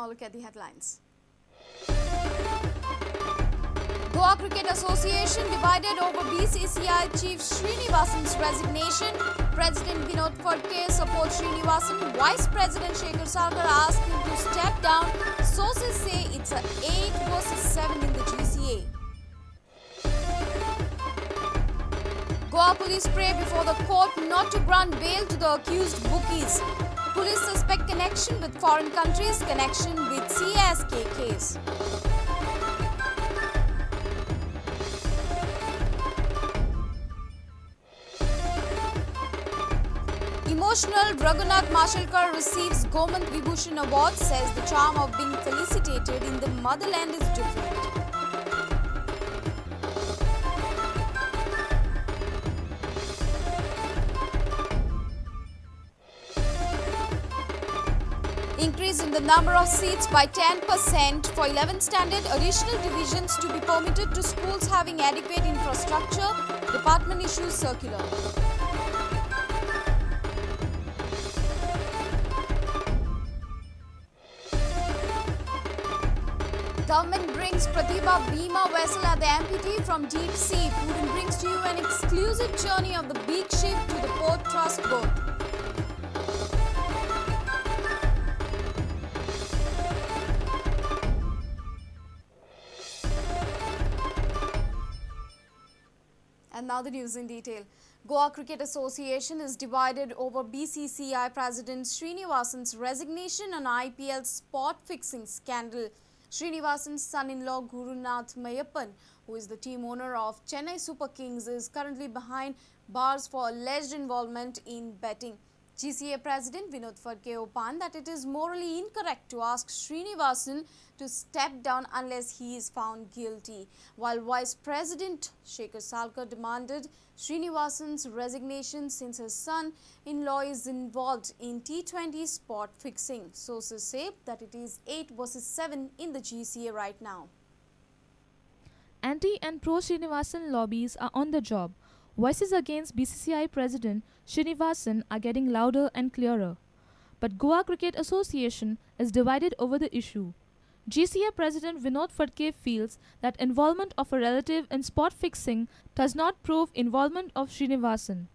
Now look at the headlines. Goa Cricket Association divided over BCCI Chief Srinivasan's resignation. President Vinod Phadke supports Srinivasan. Vice President Shekhar Salkar asked him to step down. Sources say it's a 8 versus 7 in the GCA. Goa police pray before the court not to grant bail to the accused bookies. Police suspect connection with foreign countries, connection with CSK case. Emotional Raghunath Mashelkar receives Gomant Vibhushan Award, says the charm of being felicitated in the motherland is different. Increase in the number of seats by 10% for 11th standard, additional divisions to be permitted to schools having adequate infrastructure, department issues circular. Government brings Pratibha Bhima vessel at the MPT from deep sea. Putin brings to you an exclusive journey of the big ship to the Port Trust boat. And now the news in detail. Goa Cricket Association is divided over BCCI President Srinivasan's resignation on IPL spot fixing scandal. Srinivasan's son-in-law Gurunath Meiyappan, who is the team owner of Chennai Super Kings, is currently behind bars for alleged involvement in betting. GCA President Vinod Phadke opined that it is morally incorrect to ask Srinivasan to step down unless he is found guilty, while Vice President Shekhar Salkar demanded Srinivasan's resignation since his son-in-law is involved in T20 spot fixing. Sources say that it is 8 versus 7 in the GCA right now. Anti and pro-Srinivasan lobbies are on the job. Voices against BCCI President Srinivasan are getting louder and clearer. But Goa Cricket Association is divided over the issue. GCA President Vinod Phadke feels that involvement of a relative in spot fixing does not prove involvement of Srinivasan.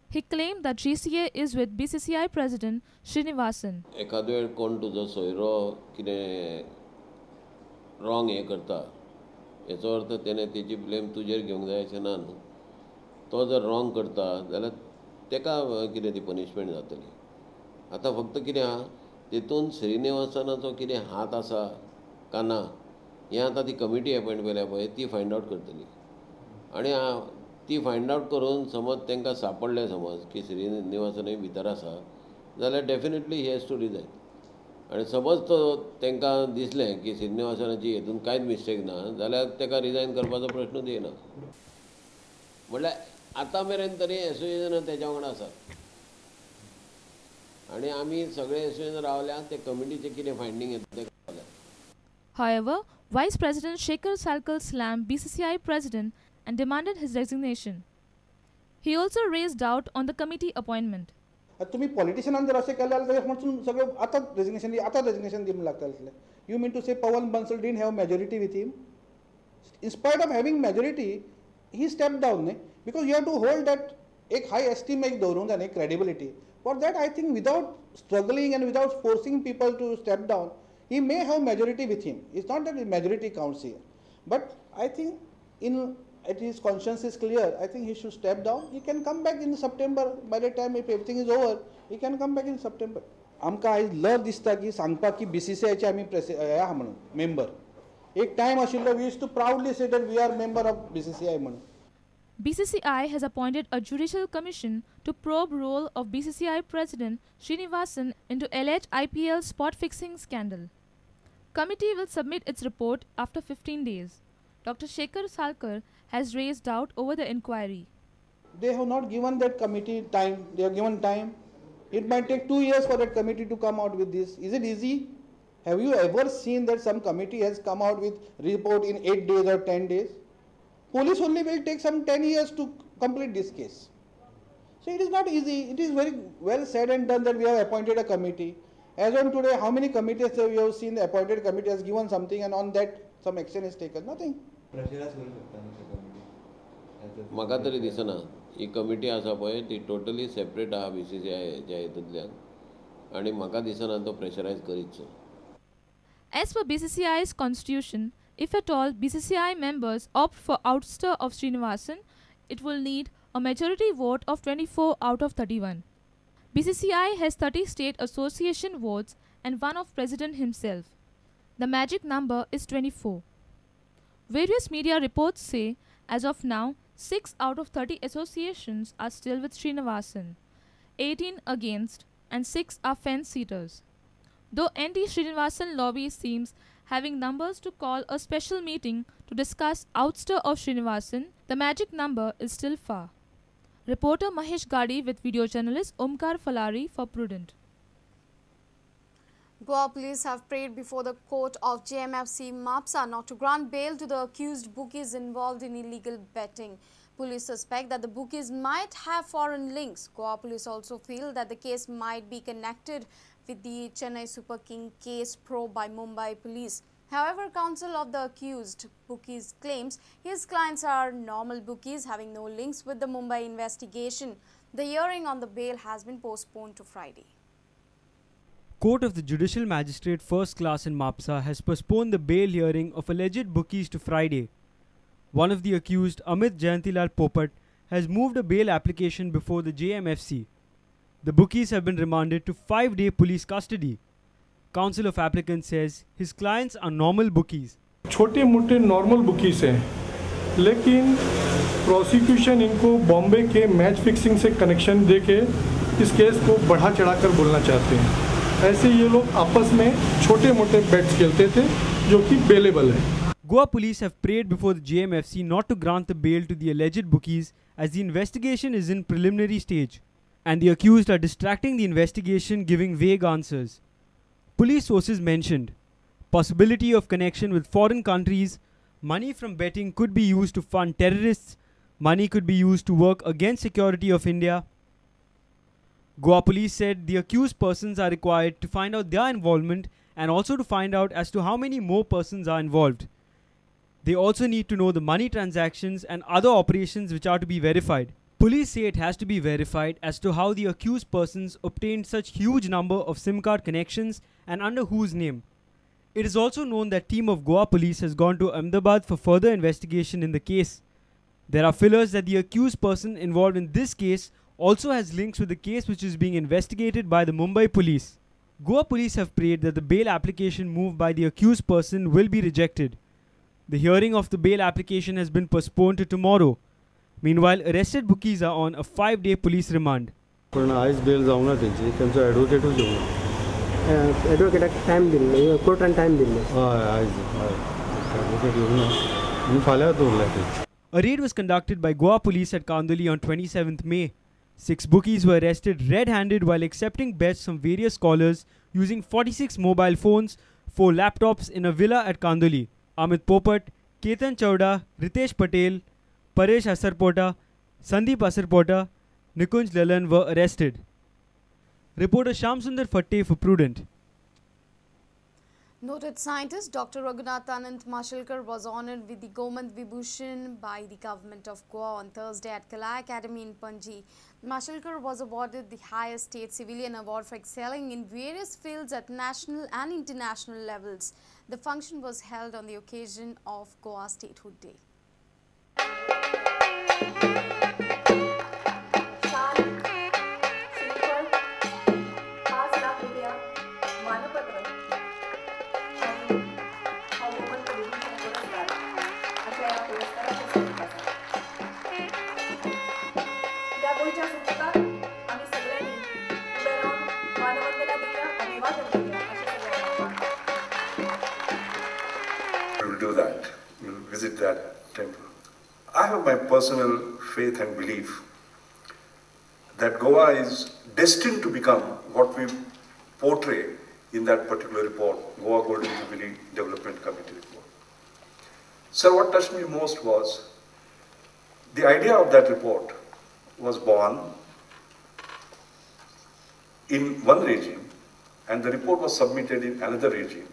He claimed that GCA is with BCCI President Srinivasan. एखादो वेळ कोण तुजो सोयरो कितें wrong हें करता हेचो अर्थ तेणें तेजी ब्लेम तुजेर घेवंक जाय अशें ना न्हू. तो जर रॉंग करता जाल्यार तेका कितें ती पनिशमेंट जातली. आतां फक्त कितें आहा तेतून श्रीनिवासनाचो कितें हात आसा का ना हें आतां ती कमिटी अपॉयंट केल्या पळय ती फायंड आवट करतली. आनी ती फायंड आवट करून समज तांकां सांपडलें समज की श्रीनिवासनूय भितर आसा जाल्यार definitely he has to resign. आनी समज तो तांकां दिसलें की श्रीनिवासनाची हेतून कांयच मिस्टेक ना जाल्यार ताका रिजायन करपाचो प्रश्नूच येना. म्हणल्यार आतां मेरेन तरी एसोसिएशन तेच्या वांगडा आसा आनी आमी सगळे एसोसिएशन रावल्या ते कमिटीचे कितें फायंडींग येता ते रावल्या. However, Vice President Shekhar Salkar slammed BCCI President and demanded his resignation. He also raised doubt on the committee appointment. तुम्ही पॉलिटिशियनान जर अशें केलें जाल्यार म्हणून सगळे आतां रेजिग्नेशन दी, आतां रेजिग्नेशन दी म्हूण लागता. You mean to say Pawan Bansal didn't have majority with him? In spite of having majority he stepped down न्ही, because you have to hold that एक हाय एस्टीम एक दवरूंक जाय न्ही, credibility. For that I think without struggling and without forcing people to step down, he may have majority with him. It's not that majority counts here, but I think in at his conscience is clear. I think he should step down. He can come back in September. By the time if everything is over, he can come back in September. आमकां आयज लज दिसता की सांगपाक की BCCI आमी हे आहा म्हणून मेंबर. एक टायम आशिल्लो we used to proudly say that we are member of BCCI म्हणून. BCCI has appointed a judicial commission to probe role of BCCI President Srinivasan into alleged IPL spot fixing scandal. Committee will submit its report after 15 days. Dr. Shekhar Salkar has raised doubt over the inquiry. They have not given that committee time. They have given time. It might take 2 years for that committee to come out with this. Is it easy? Have you ever seen that some committee has come out with report in 8 days or 10 days? Police only will take some 10 years to complete this case. So it is not easy. It is very well said and done that we have appointed a committee. As on today, how many committees you have seen the appointed committee has given something and on that some action is taken? Nothing. म्हाका तरी दिसना ही committee आसा पळय ती totally separate आहा BCCI हितूंतल्यान आनी म्हाका दिसना तो प्रेशरायज करीत so. As per BCCI's constitution, if at all BCCI members opt for ouster of Srinivasan, it will need a majority vote of 24 out of 31. BCCI has 30 state association votes and one of president himself. The magic number is 24. Various media reports say, as of now, 6 out of 30 associations are still with Srinivasan, 18 against and 6 are fence-seaters. Though anti-Srinivasan lobby seems having numbers to call a special meeting to discuss ouster of Srinivasan, the magic number is still far. Reporter Mahesh Gadi with video journalist Omkar Falari for Prudent. Goa police have prayed before the court of JMFC Mapsa not to grant bail to the accused bookies involved in illegal betting. Police suspect that the bookies might have foreign links. Goa police also feel that the case might be connected with the Chennai Super King case probe by Mumbai police. However, counsel of the accused bookies claims his clients are normal bookies having no links with the Mumbai investigation. The hearing on the bail has been postponed to Friday. Court of the Judicial Magistrate First Class in Mapsa has postponed the bail hearing of alleged bookies to Friday. One of the accused, Amit Jayantilal Popat, has moved a bail application before the JMFC. The bookies have been remanded to 5-day police custody. Counsel of applicants says his clients are normal bookies. छोटे मोटे normal bookies हैं, लेकिन prosecution इनको Bombay K match fixing से connection देके इस केस को बढ़ा चढ़ाकर बोलना चाहते हैं। ऐसे ये लोग आपस में छोटे मोटे बेट्स खेलते थे जो कि बेलेबल है। Goa police have prayed before the JMFC not to grant the bail to the alleged bookies as the investigation is in preliminary stage and the accused are distracting the investigation, giving vague answers. Police sources mentioned possibility of connection with foreign countries, money from betting could be used to fund terrorists, money could be used to work against security of India. Goa police said the accused persons are required to find out their involvement and also to find out as to how many more persons are involved. They also need to know the money transactions and other operations which are to be verified. Police say it has to be verified as to how the accused persons obtained such huge number of SIM card connections and under whose name. It is also known that team of Goa police has gone to Ahmedabad for further investigation in the case. There are fillers that the accused person involved in this case also has links with the case which is being investigated by the Mumbai police. Goa police have prayed that the bail application moved by the accused person will be rejected. The hearing of the bail application has been postponed to tomorrow. Meanwhile, arrested bookies are on a 5-day police remand. पण आयज बेल जावना तेंची, तेंचो एडवोकेटूच येवना. एडवोकेटाक time दिल्लो, कोर्टान time दिल्लो. हय, आयज हय एडवोकेट येवना आनी फाल्यां दवरला ते. A raid was conducted by Goa police at Kandoli on 27th May. 6 bookies were arrested red-handed while accepting bets from various callers using 46 mobile phones, 4 laptops in a villa at Kandoli. Amit Popat, Ketan Chowda, Ritesh Patel, Paresh Asarpota, Sandeep Asarpota, Nikunj Lalan were arrested. Reporter Shamsundar Fatte for Prudent. Noted scientist Dr. Raghunath Anant Mashelkar was honoured with the Gomant Vibhushan by the government of Goa on Thursday at Kala Academy in Panji. Mashelkar was awarded the highest state civilian award for excelling in various fields at national and international levels. The function was held on the occasion of Goa Statehood Day. We will do that. We will visit that temple. I have my personal faith and belief that Goa is destined to become what we portray in that particular report, Goa Golden Jubilee Development Committee report. Sir, what touched me most was the idea of that report was born in one regime And the report was submitted in another regime.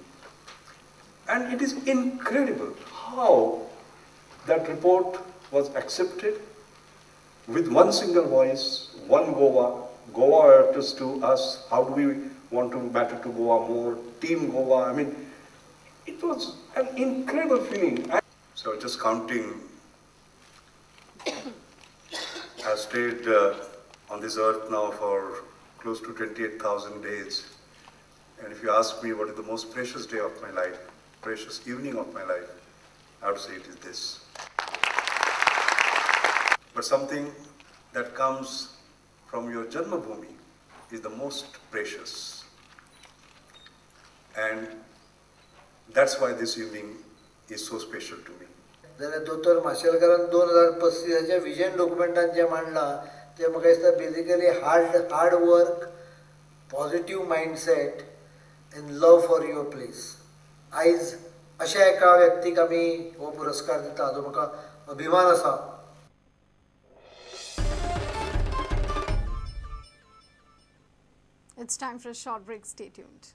And it is incredible how that report was accepted with one single voice, one Goa. Goa matters to us. How do we want to matter to Goa more? Team Goa. I mean, it was an incredible feeling. So just counting, I've stayed on this earth now for close to 28,000 days. And if you ask me what is the most precious day of my life, precious evening of my life, I would say it is this. But something that comes from your Janmabhoomi is the most precious. And that's why this evening is so special to me. जाल्यार दोतोर माशेलकारान 2035 vision डॉक्युमेंटान जें मांडलां तें म्हाका दिसता basically hard work, positive mindset and love for your place. आयज अशा एका व्यक्तीक आमी हो पुरस्कार दिता हाजो म्हाका अभिमान आसा. It's time for a short break. Stay tuned.